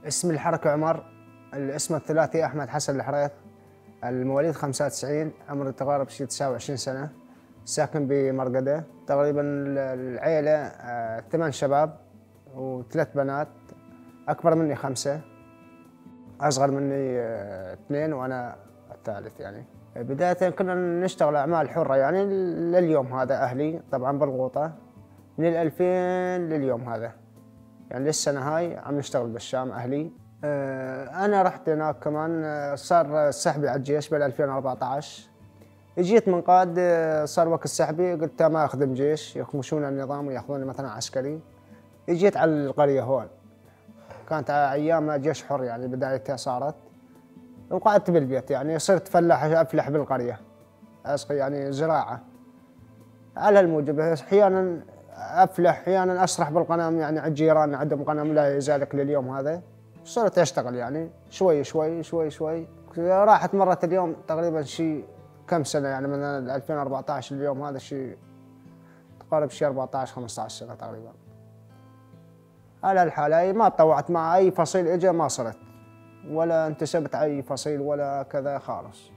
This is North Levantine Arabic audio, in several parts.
اسم الحركة عمر، الاسم الثلاثي أحمد حسن الحريث، المواليد 95، عمري تقارب شي 29 سنة، ساكن بمرقدة. تقريبا العيلة 8 شباب و3 بنات، أكبر مني 5، أصغر مني 2 وأنا الثالث. يعني بداية كنا نشتغل أعمال حرة يعني لليوم هذا، أهلي طبعا بالغوطة من 2000 لليوم هذا، يعني للسنة هاي عم نشتغل بالشام أهلي. أنا رحت هناك كمان، صار سحبي على الجيش بال 2014، اجيت من قاد، صار وقت سحبي، قلت ما أخدم جيش، يخمشون النظام ويأخذوني مثلا عسكري. اجيت على القرية هون، كانت أيام جيش حر يعني بدايتها صارت، وقعدت بالبيت يعني صرت فلاح، أفلح بالقرية، أسقي يعني زراعة على الموجب، أحيانا أفلح أحيانا أسرح بالغنم، يعني على الجيران عندهم غنم لا يزالك لليوم هذا. صرت أشتغل يعني شوي شوي شوي شوي، راحت مرت اليوم تقريبا شي كم سنة، يعني من 2014 لليوم هذا شي تقارب شي 14 15 سنة تقريبا. على الحالة هاي ما تطوعت مع أي فصيل إجا، ما صرت ولا انتسبت على أي فصيل ولا كذا خالص.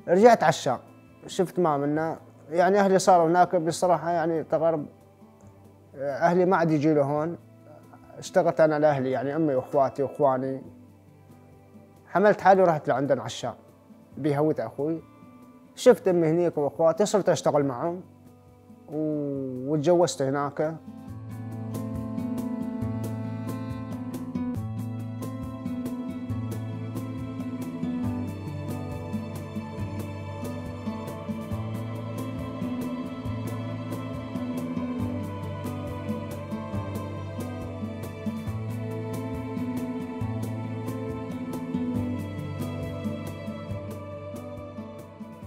رجعت على الشام، شفت ما منا يعني أهلي صاروا هناك بصراحة، يعني تقارب أهلي ما عاد يجي لهون. اشتغلت أنا لأهلي يعني أمي وأخواتي وإخواني، حملت حالي ورحت لعندهم على الشام بهوية أخوي. شفت أمي هنيك وأخواتي، صرت أشتغل معهم وتجوزت هناك.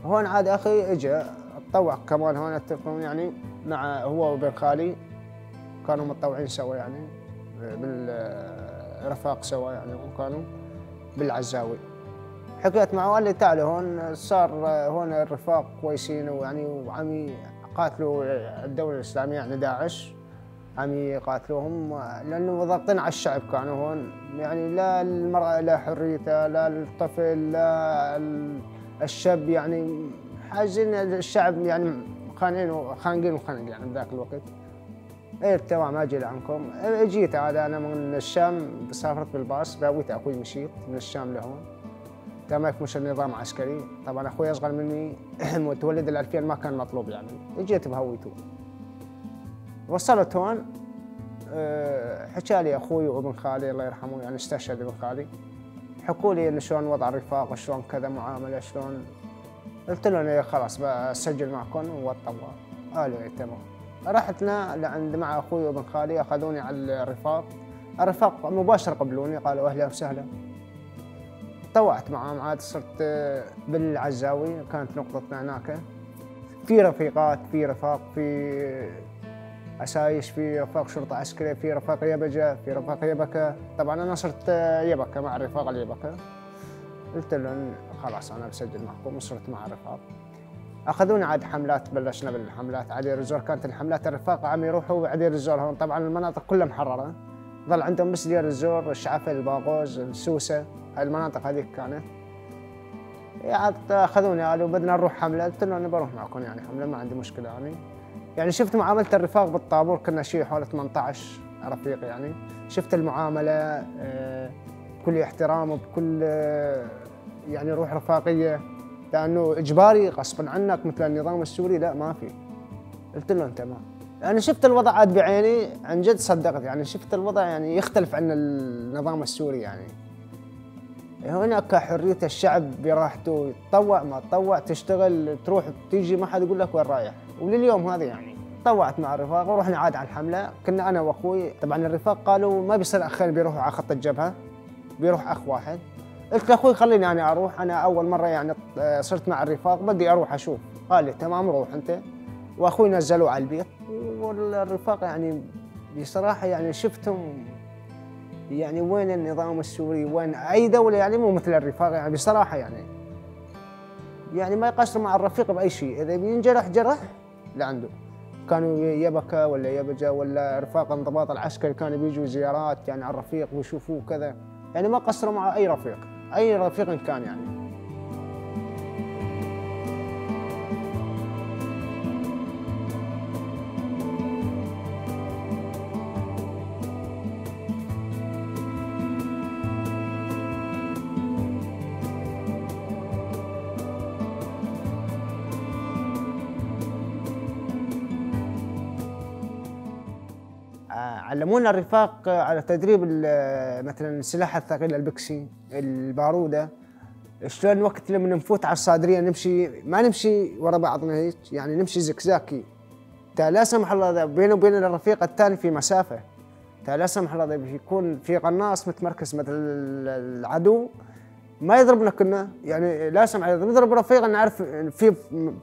هون عاد أخي إجا اتطوع كمان هون، اتفقوا يعني مع هو وابن خالي، كانوا متطوعين سوا يعني بالرفاق سوا يعني، وكانوا بالعزاوي. حكيت معه قال لي تعالوا هون، صار هون الرفاق كويسين ويعني وعم يقاتلوا الدولة الإسلامية يعني داعش، عم يقاتلوهم لأنه ضاغطين على الشعب. كانوا هون يعني لا المرأة لا حريتها، لا الطفل، لا الشاب، يعني حاجزين الشعب يعني خانقين وخانقين وخانق يعني بذاك الوقت. ايه تمام اجي لعندكم. اجيت عاد انا من الشام، سافرت بالباص باويت اخوي، مشيت من الشام لهون. تمام مش النظام عسكري، طبعا اخوي اصغر مني متولد ال 2000 ما كان مطلوب يعني، اجيت بهويته. وصلت هون، حكى لي اخوي وابن خالي الله يرحمه، يعني استشهد ابن خالي، حكوا لي انه شلون وضع الرفاق وشلون كذا معامله شلون. قلت لهم إيه خلاص بسجل معكم واتطوع. قالوا إيه تمام. رحتنا لعند مع اخوي وابن خالي، اخذوني على الرفاق. الرفاق مباشره قبلوني، قالوا اهلا وسهلا. تطوعت معهم عاد، صرت بالعزاوي كانت نقطتنا هناك. في رفيقات، في رفاق، في عسايش، في رفاق شرطة عسكرية، في رفاق يبجة، في رفاق يبكة. طبعا أنا صرت يبكة مع الرفاق اليبكة. قلت لهم خلاص أنا بسجل معكم، وصرت مع الرفاق. أخذونا عاد حملات، بلشنا بالحملات على دير الزور. كانت الحملات الرفاق عم يروحوا على دير الزور هون، طبعا المناطق كلها محررة، ظل عندهم بس دير الزور، الشعفة، الباغوز، السوسة، هاي المناطق هذيك كانت. عاد أخذوني قالوا بدنا نروح حملة، قلت لهم أنا بروح معكم يعني حملة، ما عندي مشكلة يعني. يعني شفت معاملة الرفاق بالطابور، كنا شيء حوالي 18 رفيق يعني. شفت المعاملة بكل احترام وبكل يعني روح رفاقية، لأنه إجباري غصبا عنك مثل النظام السوري لا ما في. قلت لهم تمام. أنا شفت الوضع عاد بعيني عن جد صدقت، يعني شفت الوضع يعني يختلف عن النظام السوري يعني. هناك حرية الشعب براحته، يتطوع ما تطوع، تشتغل تروح تيجي، ما حد يقول لك وين رايح. ولليوم هذا يعني طوعت مع الرفاق ورحنا عاد على الحملة، كنا أنا وأخوي. طبعا الرفاق قالوا ما بيصير أخين بيروحوا على خط الجبهة، بيروح أخ واحد. قلت لأخوي خليني أنا أروح، أنا أول مرة يعني صرت مع الرفاق بدي أروح أشوف. قال لي تمام روح أنت. وأخوي نزلوه على البيت. والرفاق يعني بصراحة يعني شفتهم يعني وين النظام السوري، وين أي دولة يعني مو مثل الرفاق يعني بصراحة يعني. يعني ما يقصر مع الرفيق بأي شيء، إذا بينجرح جرح لعنده. كانوا يبكى ولا يبجى ولا رفاق انضباط العسكري كانوا بيجوا زيارات يعني على الرفيق ويشوفوه كذا، يعني ما قصروا مع اي رفيق، اي رفيق كان يعني. علمونا الرفاق على تدريب مثلا السلاح الثقيل، البكسي، البارودة، شلون وقت لما نفوت على الصادرية نمشي، ما نمشي ورا بعضنا هيك، يعني نمشي زكزاكي، تا لا سمح الله بينه وبين الرفيق الثاني في مسافة، تا لا سمح الله بيكون في قناص متمركز مثل العدو ما يضربنا كنا، يعني لا سمح الله نضرب رفيق نعرف في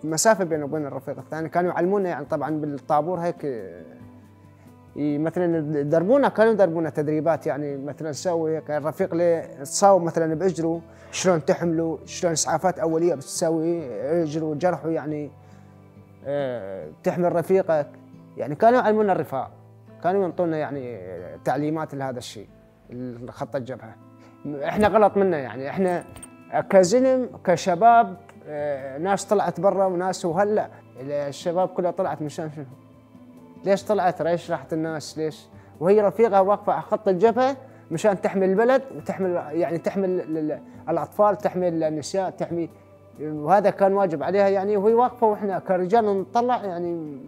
مسافة بينه وبين الرفيق الثاني. كانوا يعلمونا يعني طبعا بالطابور هيك، مثلا يدربونا، كانوا يدربونا تدريبات، يعني مثلا سوي هيك الرفيق اللي تصاوب مثلا باجره شلون تحمله، شلون اسعافات اوليه بتسوي اجره جرحه، يعني تحمل رفيقك، يعني كانوا يعلمونا الرفاق، كانوا ينطونا يعني تعليمات لهذا الشيء خط الجبهة. احنا غلط منا يعني، احنا كزلم كشباب ناس طلعت برا وناس، وهلا الشباب كلها طلعت مشان شنو؟ ليش طلعت؟ ليش راحت الناس؟ ليش؟ وهي رفيقها واقفة على خط الجبهة مشان تحمي البلد وتحمل يعني تحمل الاطفال، تحمي النساء، تحمي، وهذا كان واجب عليها يعني، وهي واقفة واحنا كرجال نطلع يعني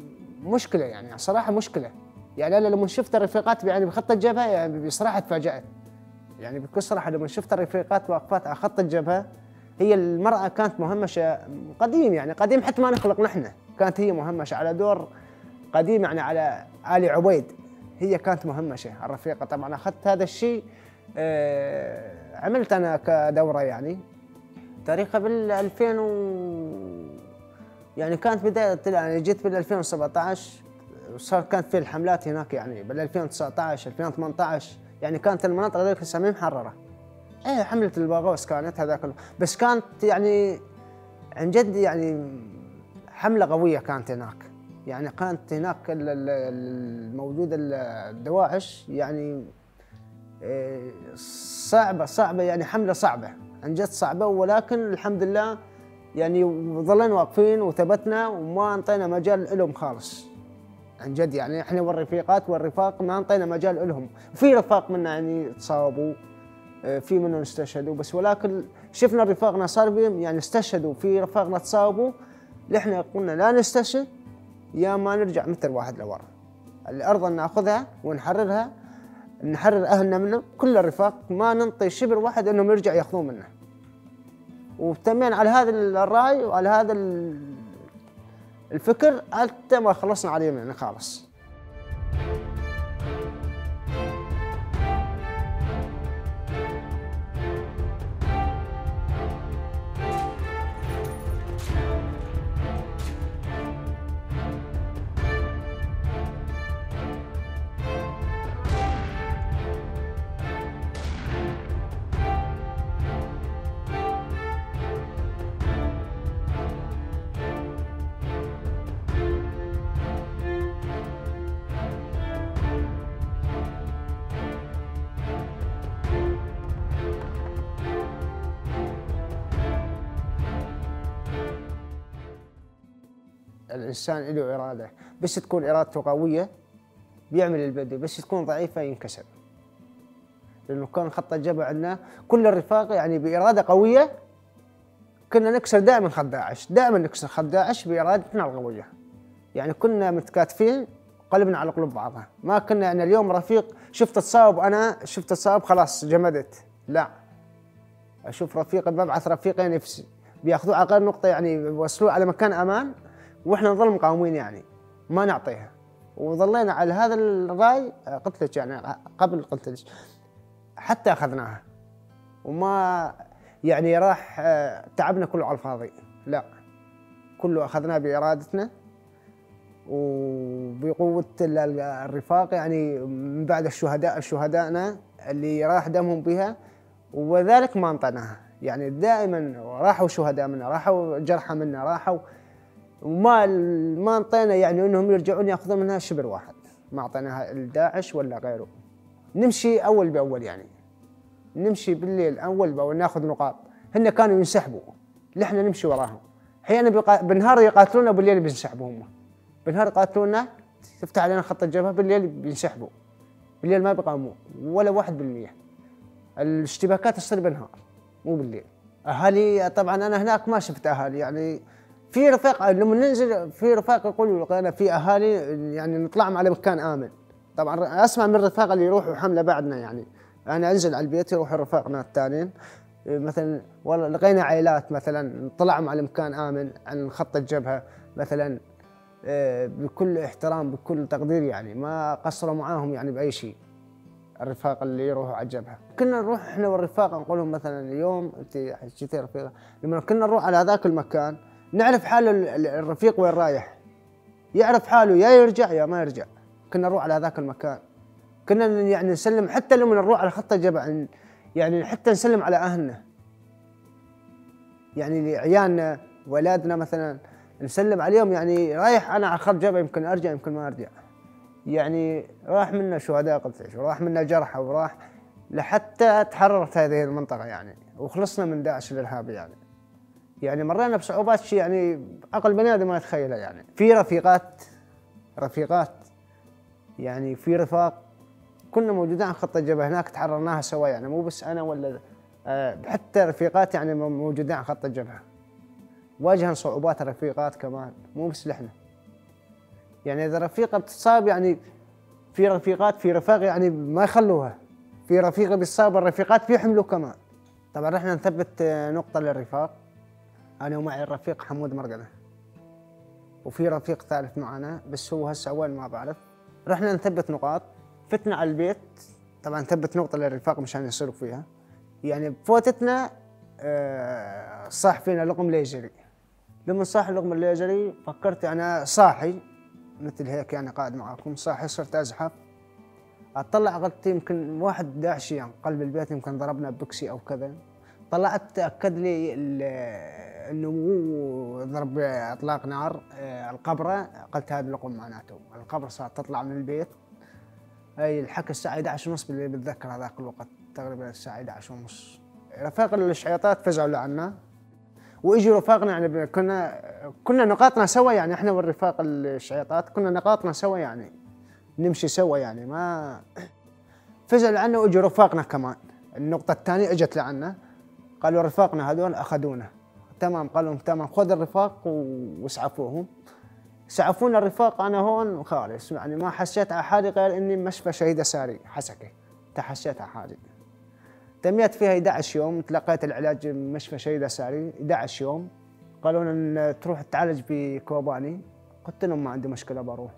مشكلة، يعني صراحة مشكلة. يعني انا لما شفت الرفيقات يعني بخط الجبهة يعني بصراحة تفاجأت. يعني بكل صراحة لما شفت الرفيقات واقفات على خط الجبهة، هي المراة كانت مهمشه قديم، يعني قديم حتى ما نخلق نحن، كانت هي مهمشه على دور قديم يعني على آل عبيد، هي كانت مهمشة الرفيقة. طبعا أخذت هذا الشيء، عملت أنا كدورة يعني تاريخها بال 2000 يعني كانت بداية، يعني جيت بال 2017 وصار كانت في الحملات هناك، يعني بال 2019 2018 يعني كانت المناطق ذيك لسه ما محررة. ايه حملة الباغوس كانت هذاك، بس كانت يعني عن جد يعني حملة قوية كانت هناك، يعني كانت هناك الموجود الدواعش يعني صعبة صعبة، يعني حملة صعبة عن جد صعبة، ولكن الحمد لله يعني ظلينا واقفين وثبتنا وما انطينا مجال لهم خالص عن جد، يعني احنا والرفيقات والرفاق ما انطينا مجال لهم. في رفاق منا يعني تصاوبوا، في منهم استشهدوا، بس ولكن شفنا رفاقنا صار بهم يعني استشهدوا، في رفاقنا تصاوبوا، نحن قلنا لا نستشهد يا ما نرجع متر واحد لورا، الارض ناخذها ونحررها، نحرر اهلنا منه، كل الرفاق ما ننطي شبر واحد انهم يرجع ياخذون منه. وتمينا على هذا الراي وعلى هذا الفكر حتى ما خلصنا عليه يعني خالص. الإنسان له إرادة، بس تكون إرادته قوية بيعمل اللي بده، بس تكون ضعيفة ينكسر. لأنه كان خط الجبهة عندنا كل الرفاق يعني بإرادة قوية كنا نكسر دائما خط داعش، دائما نكسر خط داعش بإرادتنا القوية. يعني كنا متكاتفين قلبنا على قلوب بعضها، ما كنا يعني اليوم رفيق شفت تصاوب، أنا شفت تصاوب خلاص جمدت، لا أشوف رفيق ببعث رفيقي نفسي بياخذوه على غير نقطة، يعني بيوصلوه على مكان أمان واحنا نظل مقاومين يعني ما نعطيها. وظلينا على هذا الراي، قلت لك يعني قبل قلت لك حتى اخذناها، وما يعني راح تعبنا كله على الفاضي، لا كله اخذناه بارادتنا وبقوة الرفاق، يعني من بعد الشهداء شهدائنا اللي راح دمهم بها، وذلك ما انطيناها. يعني دائما راحوا شهداء منا، راحوا جرحى منا، راحوا وما ما انطينا يعني انهم يرجعون ياخذون منها شبر واحد، ما اعطيناها لداعش ولا غيره. نمشي اول باول يعني، نمشي بالليل اول باول ناخذ نقاط، هن كانوا ينسحبوا، نحن نمشي وراهم. احيانا بالنهار يقاتلونا وبالليل بينسحبوا هم. بالنهار يقاتلونا، تفتح علينا خط الجبهة، بالليل بينسحبوا. بالليل ما بيقاوموا ولا 1%. الاشتباكات تصير بالنهار مو بالليل. اهالي طبعا انا هناك ما شفت اهالي، يعني في رفاق لما ننزل في رفاق يقولوا لقينا في اهالي يعني نطلعهم على مكان امن. طبعا اسمع من الرفاق اللي يروحوا حمله بعدنا، يعني انا انزل على البيت يروحوا رفاقنا الثانيين مثلا، والله لقينا عائلات مثلا نطلعهم على مكان امن عن خط الجبهة مثلا، بكل احترام بكل تقدير يعني ما قصروا معاهم يعني باي شيء الرفاق اللي يروحوا على الجبهة. كنا نروح احنا والرفاق نقول لهم مثلا اليوم انت حكيتي رفيقه، لما كنا نروح على هذاك المكان نعرف حاله الرفيق وين رايح، يعرف حاله يا يرجع يا ما يرجع. كنا نروح على هذاك المكان، كنا يعني نسلم، حتى لما نروح على خط الجبهة يعني حتى نسلم على اهلنا، يعني عيالنا ولادنا مثلا نسلم عليهم، يعني رايح انا على خط جبهة يمكن ارجع يمكن ما ارجع. يعني راح منا شهداء قدس وراح منا جرحى وراح لحتى تحررت هذه المنطقة يعني، وخلصنا من داعش الإرهابي يعني. يعني مرينا بصعوبات شيء يعني عقل بني آدم ما يتخيلها يعني. في رفيقات يعني في رفاق كنا موجودين على خط الجبهة هناك، تحررناها سوا يعني، مو بس أنا ولا حتى رفيقات يعني موجودين على خط الجبهة. واجهن صعوبات الرفيقات كمان، مو بس نحن. يعني إذا رفيقة بتصاب يعني في رفيقات في رفاق يعني ما يخلوها، في رفيقة بتصاب الرفيقات بيحملوا كمان. طبعا رحنا نثبت نقطة للرفاق، أنا ومعي الرفيق حمود مرقدة، وفي رفيق ثالث معنا بس هو هسه وين ما بعرف. رحنا نثبت نقاط، فتنا على البيت، طبعا نثبت نقطة للرفاق مشان يصيروا فيها. يعني بفوتتنا صاح فينا لقم ليزري. لما صاح اللقم الليزري فكرت أنا صاحي مثل هيك يعني قاعد معاكم، صاحي صرت أزحف، أطلع قلت يمكن واحد داعشي يعني قلب البيت يمكن ضربنا ببكسي أو كذا. طلعت تأكد لي إنه مو ضرب إطلاق نار، القبرة، قلت هذا اللقم معناته القبرة صارت تطلع من البيت. هاي الحكي الساعة 11:30 بالليل، بتذكر هذاك الوقت تقريبا الساعة 11:30. رفاق الشعيطات فزعوا لعنا واجوا رفاقنا، يعني كنا نقاطنا سوا يعني، احنا والرفاق الشعيطات كنا نقاطنا سوا يعني نمشي سوا يعني، ما فزعوا لعنا واجوا رفاقنا كمان. النقطة الثانية اجت لعنا، قالوا رفاقنا هذول اخذونا، تمام، قالوا تمام خذ الرفاق واسعفوهم. سعفونا الرفاق، انا هون خالص يعني ما حسيت على حالي غير اني مشفى شهيدة ساري حسكة، تحسيت على حالي. تميت فيها 11 يوم، تلقيت العلاج بمشفى شهيدة ساري 11 يوم. قالوا لنا تروح تتعالج بكوباني، قلت لهم ما عندي مشكلة بروح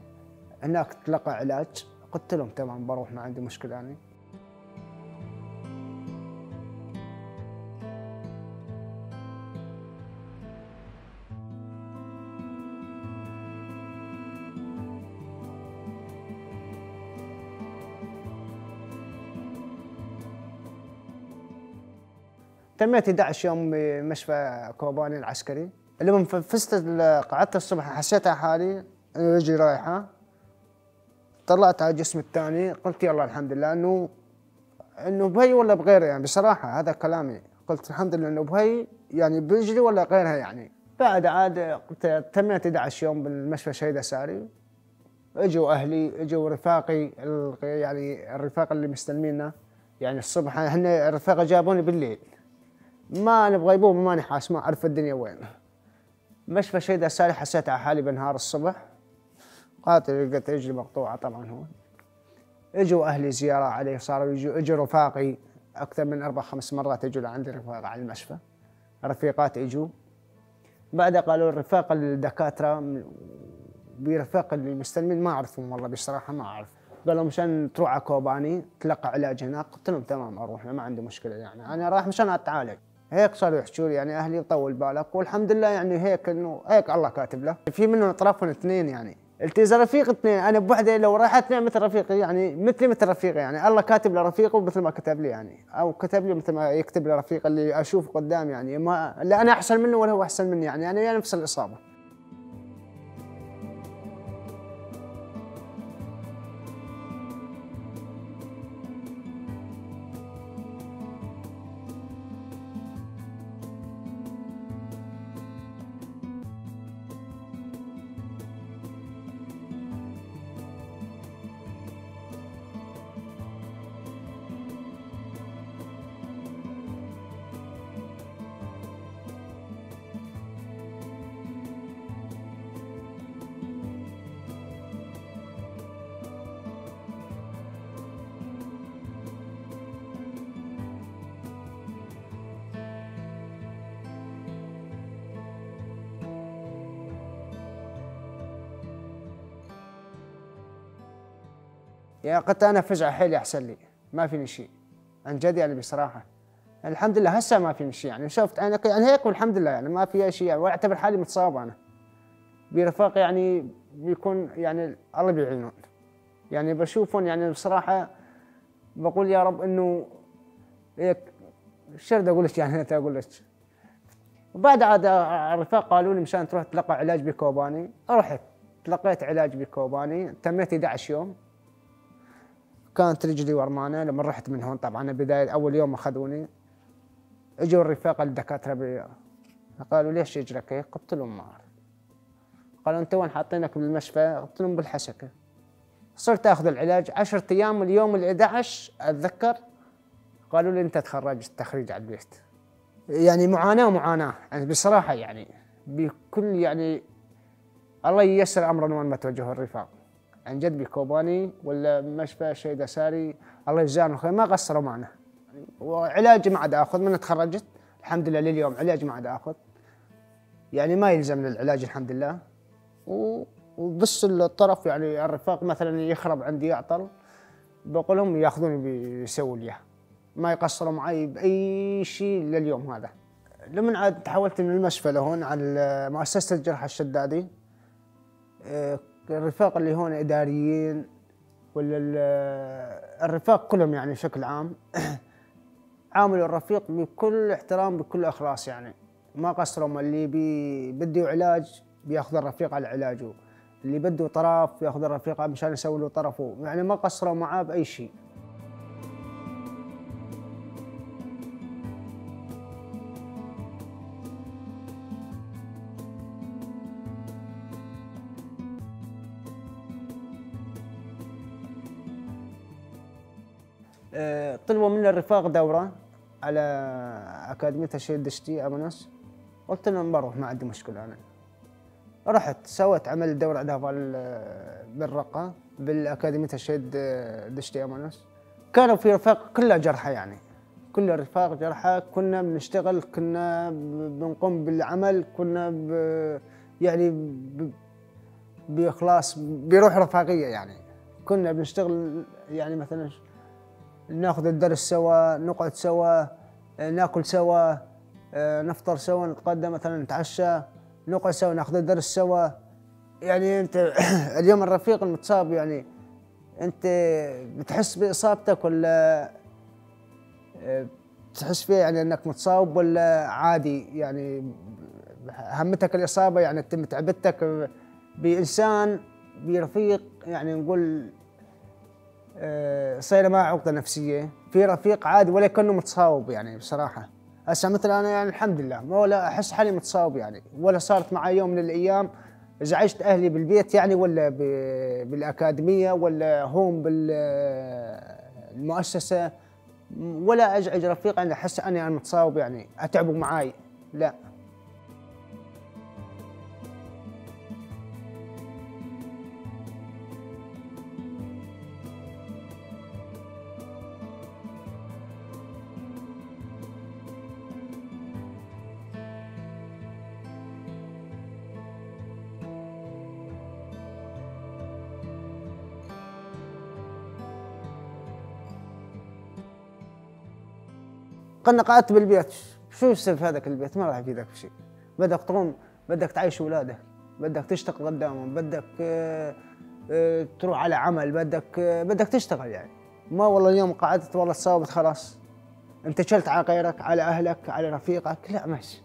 هناك تلقى علاج، قلت لهم تمام بروح ما عندي مشكلة يعني. تميت 11 يوم بمشفى كوباني العسكري. لما فزت قعدت الصبح حسيت على حالي انه رجلي رايحة، طلعت على الجسم الثاني قلت يلا الحمد لله انه بهي ولا بغيرها يعني، بصراحة هذا كلامي، قلت الحمد لله انه بهي يعني برجلي ولا غيرها يعني. بعد عاد قلت تميت 11 يوم بالمشفى شهيدة ساري. اجوا اهلي، اجوا رفاقي، يعني الرفاق اللي مستلمينا يعني الصبح، هن الرفاقه جابوني بالليل، ما انا بغيبوبه ماني حاس، ما اعرف الدنيا وين. مشفى شهيدة ساري حسيت على حالي بنهار الصبح، قاتل لقيت رجلي مقطوعة طبعا هون. اجوا اهلي زيارة علي، صاروا يجوا، اجوا رفاقي اكثر من 4 5 مرات اجوا لعندي رفاق على المشفى، رفيقات اجوا. بعدها قالوا الرفاق الدكاترة برفاق اللي مستلمين ما اعرفهم والله بصراحة ما اعرف، قالوا مشان تروح على كوباني تلقى علاج هناك، قلت لهم تمام اروح ما عندي مشكلة يعني، انا رايح مشان اتعالج. هيك صاروا يحكوا لي يعني اهلي طول بالك، والحمد لله يعني هيك انه هيك الله كاتب له. في منهم اطرافهم اثنين يعني، قلت اذا رفيق اثنين انا بوحده لو راح اثنين مثل رفيقي يعني، مثلي مثل رفيقي يعني، الله كاتب لرفيقه مثل ما كتب لي يعني، او كتب لي مثل ما يكتب لرفيقه اللي اشوفه قدام يعني، ما لا انا احسن منه ولا هو احسن مني يعني، انا نفس الاصابة. يعني قلت انا فزع حيلي احسن لي، ما فيني شيء عن جد يعني بصراحة. الحمد لله هسه ما فيني شيء يعني، شفت عينك يعني هيك والحمد لله يعني ما في شيء يعني، واعتبر حالي متصاب انا. برفاق يعني بيكون يعني الله بيعينهم. يعني بشوفهم يعني بصراحة بقول يا رب انه هيك شو بدي اقول لك يعني انت اقول لك. وبعد عاد الرفاق قالوا لي مشان تروح تلقى علاج بكوباني، رحت تلقيت علاج بكوباني، تميت 11 يوم. كانت رجلي ورمانه لما رحت من هون طبعا بداية اول يوم اخذوني. اجوا الرفاق الدكاترة قالوا ليش رجلك هيك؟ قلت لهم ما اعرف. قالوا انت وين حاطينك بالمشفى؟ قلت لهم بالحسكه. صرت اخذ العلاج 10 ايام، اليوم ال11 اتذكر قالوا لي انت تخرجت تخريج على البيت. يعني معاناة معاناة يعني بصراحة يعني بكل يعني الله ييسر امرنا وين ما توجهوا الرفاق. عن جد بكوباني ولا مشفى شهيد ساري الله يجزاهم خير ما قصروا معنا. وعلاجي ما عاد اخذ من تخرجت الحمد لله لليوم علاج ما عاد اخذ. يعني ما يلزم للعلاج الحمد لله. وبس الطرف يعني الرفاق مثلا يخرب عندي يعطل بقول لهم ياخذوني بيسووا لي اياه. ما يقصروا معي باي شيء لليوم هذا. لما عاد تحولت من المشفى لهون على مؤسسة الجرحى الشدادي، الرفاق اللي هون اداريين ولا الرفاق كلهم يعني بشكل عام عاملوا الرفيق بكل احترام بكل اخلاص يعني ما قصروا. اللي بده علاج بياخذ الرفيق على علاجه، اللي بده طرف بياخذ الرفيق مشان يسوي له طرفه، يعني ما قصروا معاه باي شيء. طلبوا منا الرفاق دورة على أكاديمية الشهيد دشتي أمانوس، قلت لهم بروح ما عندي مشكلة أنا. رحت سويت عمل دورة عندها بالرقة بالأكاديمية الشهيد دشتي أمانوس. كانوا في رفاق كلها جرحى يعني، كل الرفاق جرحى، كنا بنشتغل، كنا بنقوم بالعمل، كنا يعني بإخلاص بروح رفاقية يعني. كنا بنشتغل يعني مثلا ناخذ الدرس سوا، نقعد سوا، ناكل سوا، نفطر سوا، نتغدى مثلا، نتعشى، نقعد سوا، ناخذ الدرس سوا. يعني انت اليوم الرفيق المتصاب يعني انت بتحس باصابتك ولا بتحس فيها يعني انك متصاب ولا عادي؟ يعني همتك الاصابة يعني تعبتك بانسان برفيق يعني نقول صايرة معه عقده نفسية، في رفيق عادي ولا كانه متصاوب يعني بصراحة. هسه مثلا انا يعني الحمد لله ما ولا احس حالي متصاوب يعني، ولا صارت معي يوم من الايام ازعجت اهلي بالبيت يعني ولا بالاكاديميه ولا هون بالمؤسسه، ولا ازعج رفيق يعني احس اني انا متصاوب يعني اتعبوا معاي، لا. قلنا قعدت بالبيت، شو يصير في هذاك البيت؟ ما راح يفيدك بشيء. بدك تقوم، بدك تعيش اولادك، بدك تشتغل قدامهم، بدك تروح على عمل، بدك تشتغل يعني. ما والله اليوم قعدت والله تصابت خلاص. انت شلت على غيرك، على اهلك، على رفيقك، لا ماشي.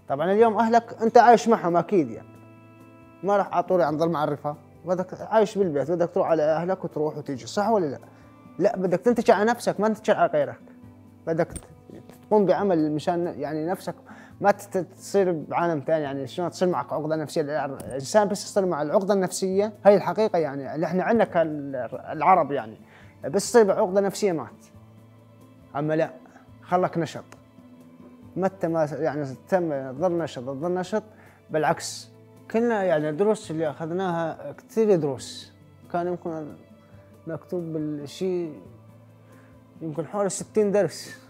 طبعا اليوم اهلك انت عايش معهم اكيد يعني. ما راح على طول يعني تضل مع الرفاق، بدك عايش بالبيت، بدك تروح على اهلك وتروح وتيجي، صح ولا لا؟ لا بدك تنتج على نفسك، ما تنتج على غيرك. بدك تقوم بعمل مشان يعني نفسك ما تصير بعالم ثاني يعني. شلون تصير معك عقده نفسية؟ الانسان بس يصير مع العقدة النفسية، هي الحقيقة يعني اللي احنا عندنا كالعرب يعني، بس تصير بعقده نفسية مات. اما لا، خلك نشط. متى ما يعني تم ظل نشط ظل نشط، بالعكس كنا يعني الدروس اللي اخذناها كثير دروس، كان يمكن مكتوب بالشيء يمكن حوالي 60 درس.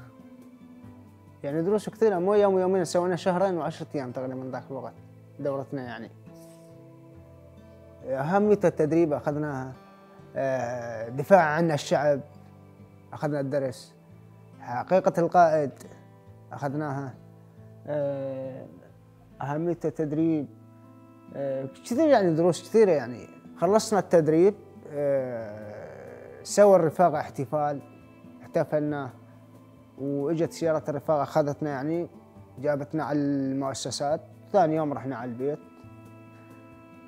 يعني دروس كثيرة، مو يوم ويومين، سوينا شهرين و10 أيام تقريبا ذاك الوقت دورتنا يعني. أهمية التدريب أخذناها، دفاع عن الشعب أخذنا الدرس، حقيقة القائد أخذناها، أهمية التدريب، كثير يعني دروس كثيرة. يعني خلصنا التدريب، سوى الرفاق احتفال، احتفلنا واجت سيارة الرفاق اخذتنا، يعني جابتنا على المؤسسات. ثاني يوم رحنا على البيت،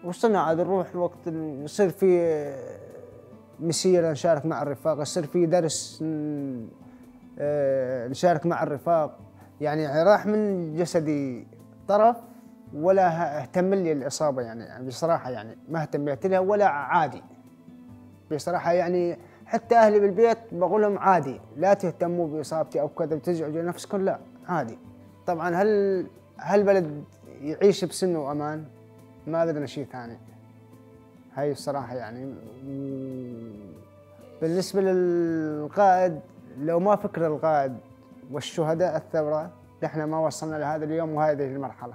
وصلنا عاد نروح وقت يصير في مسيرة نشارك مع الرفاق، يصير في درس نشارك مع الرفاق. يعني راح من جسدي طرف ولا اهتم لي الإصابة، يعني بصراحة يعني ما اهتميت لها ولا عادي بصراحة. يعني حتى أهلي بالبيت بقول لهم عادي، لا تهتموا بإصابتي أو كذا بتزعجوا نفسكم، لا عادي. طبعا هالبلد يعيش بسن وأمان، ما بدنا شيء ثاني. هاي الصراحة يعني بالنسبة للقائد، لو ما فكر القائد والشهداء الثورة نحن ما وصلنا لهذا اليوم وهذه المرحلة.